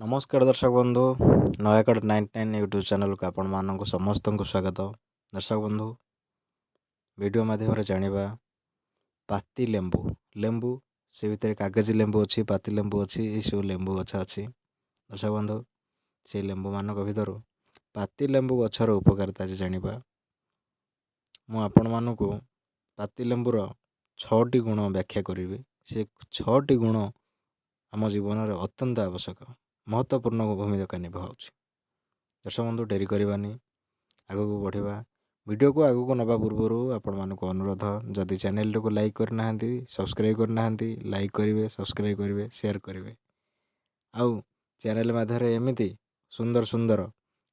ନମସ୍କାର ଦର୍ଶକ ବନ୍ଧୁ, ନୟାଗଡ଼ 99 ୟୁଟ୍ୟୁବ୍ ଚ୍ୟାନେଲକୁ ଆପଣମାନଙ୍କୁ ସମସ୍ତଙ୍କୁ ସ୍ୱାଗତ। ଦର୍ଶକ ବନ୍ଧୁ, ଭିଡ଼ିଓ ମାଧ୍ୟମରେ ଜାଣିବା ପାତି ଲେମ୍ବୁ। ଲେମ୍ବୁ ସେ ଭିତରେ କାଗଜି ଲେମ୍ବୁ ଅଛି, ପାତି ଲେମ୍ବୁ ଅଛି, ଏସବୁ ଲେମ୍ବୁ ଗଛ ଅଛି। ଦର୍ଶକ ବନ୍ଧୁ, ସେଇ ଲେମ୍ବୁମାନଙ୍କ ଭିତରୁ ପାତି ଲେମ୍ବୁ ଗଛର ଉପକାରିତା ଆଜି ଜାଣିବା। ମୁଁ ଆପଣମାନଙ୍କୁ ପାତି ଲେମ୍ବୁର 6ଟି ଗୁଣ ବ୍ୟାଖ୍ୟା କରିବି। ସେ 6ଟି ଗୁଣ ଆମ ଜୀବନରେ ଅତ୍ୟନ୍ତ ଆବଶ୍ୟକ, ମହତ୍ତ୍ୱପୂର୍ଣ୍ଣ ଭୂମିକା ନିଭାଉଛି। ଦର୍ଶକ ବନ୍ଧୁ, ଡେରି କରିବାନି, ଆଗକୁ ବଢ଼ିବା। ଭିଡ଼ିଓକୁ ଆଗକୁ ନେବା ପୂର୍ବରୁ ଆପଣମାନଙ୍କୁ ଅନୁରୋଧ, ଯଦି ଚ୍ୟାନେଲଟିକୁ ଲାଇକ୍ କରିନାହାନ୍ତି, ସବସ୍କ୍ରାଇବ୍ କରିନାହାନ୍ତି, ଲାଇକ୍ କରିବେ, ସବସ୍କ୍ରାଇବ୍ କରିବେ, ସେୟାର କରିବେ ଆଉ ଚ୍ୟାନେଲ ମାଧ୍ୟମରେ ଏମିତି ସୁନ୍ଦର ସୁନ୍ଦର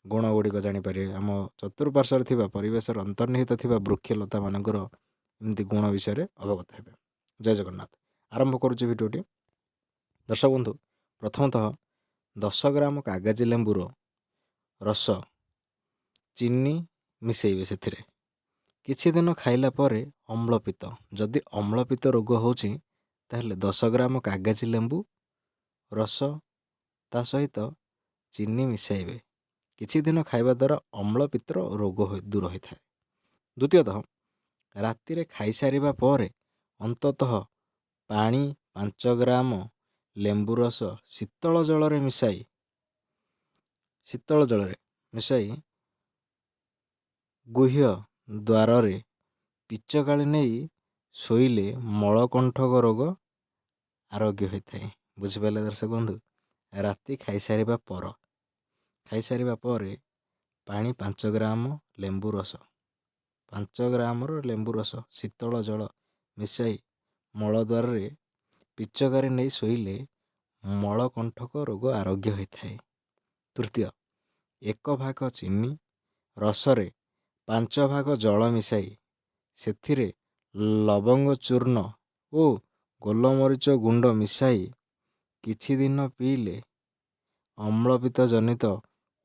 ଗୁଣ ଗୁଡ଼ିକ ଜାଣିପାରିବେ। ଆମ ଚତୁଃପାର୍ଶ୍ୱରେ ଥିବା ପରିବେଶର ଅନ୍ତର୍ନିହିତ ଥିବା ବୃକ୍ଷଲତାମାନଙ୍କର ଏମିତି ଗୁଣ ବିଷୟରେ ଅବଗତ ହେବେ। ଜୟ ଜଗନ୍ନାଥ। ଆରମ୍ଭ କରୁଛି ଭିଡ଼ିଓଟି। ଦର୍ଶକ ବନ୍ଧୁ, ପ୍ରଥମତଃ 10 ଗ୍ରାମ କାଗଜି ଲେମ୍ବୁର ରସ ଚିନି ମିଶାଇବେ। ସେଥିରେ କିଛି ଦିନ ଖାଇଲା ପରେ ଅମ୍ଳପିତ୍ତ, ଯଦି ଅମ୍ଳପିତ୍ତ ରୋଗ ହେଉଛି, ତାହେଲେ 10 ଗ୍ରାମ କାଗଜି ଲେମ୍ବୁ ରସ ତା ସହିତ ଚିନି ମିଶାଇବେ। କିଛି ଦିନ ଖାଇବା ଦ୍ୱାରା ଅମ୍ଳପିତ୍ତର ରୋଗ ଦୂର ହୋଇଥାଏ। ଦ୍ୱିତୀୟତଃ, ରାତିରେ ଖାଇସାରିବା ପରେ ଅନ୍ତତଃ ପାଣି 5 ଗ୍ରାମ ଲେମ୍ବୁ ରସ ଶୀତଳ ଜଳରେ ମିଶାଇ ଗୁହ୍ୟ ଦ୍ୱାରରେ ପିଚକାଳି ନେଇ ଶୋଇଲେ ମଳକଣ୍ଠକ ରୋଗ ଆରୋଗ୍ୟ ହୋଇଥାଏ। ବୁଝିପାରିଲେ ଦର୍ଶକ ବନ୍ଧୁ? ରାତି ଖାଇସାରିବା ପରେ ପାଣି 5 ଗ୍ରାମ ଲେମ୍ବୁ ରସ, 5 ଗ୍ରାମର ଲେମ୍ବୁ ରସ ଶୀତଳ ଜଳ ମିଶାଇ ମଳଦ୍ୱାରରେ ପିଚକାରି ନେଇ ଶୋଇଲେ ମଳକଣ୍ଠକ ରୋଗ ଆରୋଗ୍ୟ ହୋଇଥାଏ। ତୃତୀୟ, 1 ଭାଗ ଚିନି ରସରେ 5 ଭାଗ ଜଳ ମିଶାଇ ସେଥିରେ ଲବଙ୍ଗ ଚୂର୍ଣ୍ଣ ଓ ଗୋଲମରିଚ ଗୁଣ୍ଡ ମିଶାଇ କିଛି ଦିନ ପିଇଲେ ଅମ୍ଳପିତ୍ତ ଜନିତ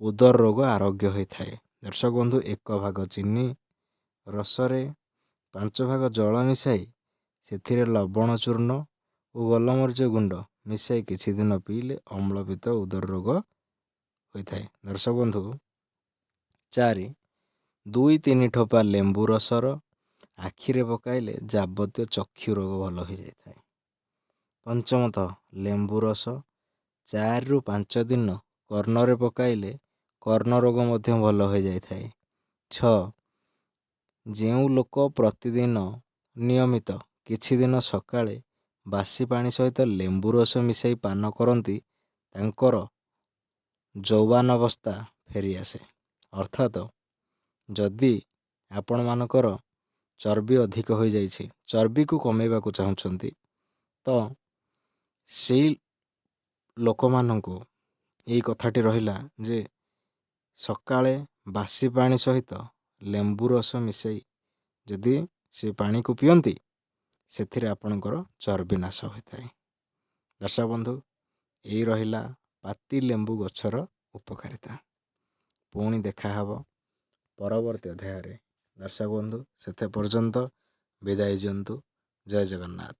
ଉଦର ରୋଗ ଆରୋଗ୍ୟ ହୋଇଥାଏ। ଦର୍ଶକ ବନ୍ଧୁ, 1 ଭାଗ ଚିନି ରସରେ 5 ଭାଗ ଜଳ ମିଶାଇ ସେଥିରେ ଲବଣ ଚୂର୍ଣ୍ଣ ଓ ଗୋଲମରିଚ ଗୁଣ୍ଡ ମିଶାଇ କିଛି ଦିନ ପିଇଲେ ଅମ୍ଳପିତ୍ତ ଉଦର ରୋଗ ହୋଇଥାଏ। ଦର୍ଶକ ବନ୍ଧୁ, 4, 2-3 ଠୋପା ଲେମ୍ବୁ ରସର ଆଖିରେ ପକାଇଲେ ଯାବତୀୟ ଚକ୍ଷୁ ରୋଗ ଭଲ ହୋଇଯାଇଥାଏ। ପଞ୍ଚମତଃ, ଲେମ୍ବୁ ରସ 4ରୁ 5 ଦିନ କର୍ଣ୍ଣରେ ପକାଇଲେ କର୍ଣ୍ଣ ରୋଗ ମଧ୍ୟ ଭଲ ହୋଇଯାଇଥାଏ। 6, ଯେଉଁ ଲୋକ ପ୍ରତିଦିନ ନିୟମିତ କିଛି ଦିନ ସକାଳେ ବାସି ପାଣି ସହିତ ଲେମ୍ବୁ ରସ ମିଶାଇ ପାନ କରନ୍ତି, ତାଙ୍କର ଯୌବନାବସ୍ଥା ଫେରିଆସେ। ଅର୍ଥାତ ଯଦି ଆପଣମାନଙ୍କର ଚର୍ବି ଅଧିକ ହୋଇଯାଇଛି, ଚର୍ବିକୁ କମେଇବାକୁ ଚାହୁଁଛନ୍ତି, ତ ସେଇ ଲୋକମାନଙ୍କୁ ଏଇ କଥାଟି ରହିଲା ଯେ ସକାଳେ ବାସି ପାଣି ସହିତ ଲେମ୍ବୁ ରସ ମିଶାଇ ଯଦି ସେ ପାଣିକୁ ପିଅନ୍ତି, ସେଥିରେ ଆପଣଙ୍କର ଚର୍ବି ନାଶ ହୋଇଥାଏ। ଦର୍ଶକ ବନ୍ଧୁ, ଏଇ ରହିଲା ପାତି ଲେମ୍ବୁ ଗଛର ଉପକାରିତା। ପୁଣି ଦେଖାହେବ ପରବର୍ତ୍ତୀ ଅଧ୍ୟାୟରେ। ଦର୍ଶକ ବନ୍ଧୁ, ସେତେ ପର୍ଯ୍ୟନ୍ତ ବିଦାୟ ଦିଅନ୍ତୁ। ଜୟ ଜଗନ୍ନାଥ।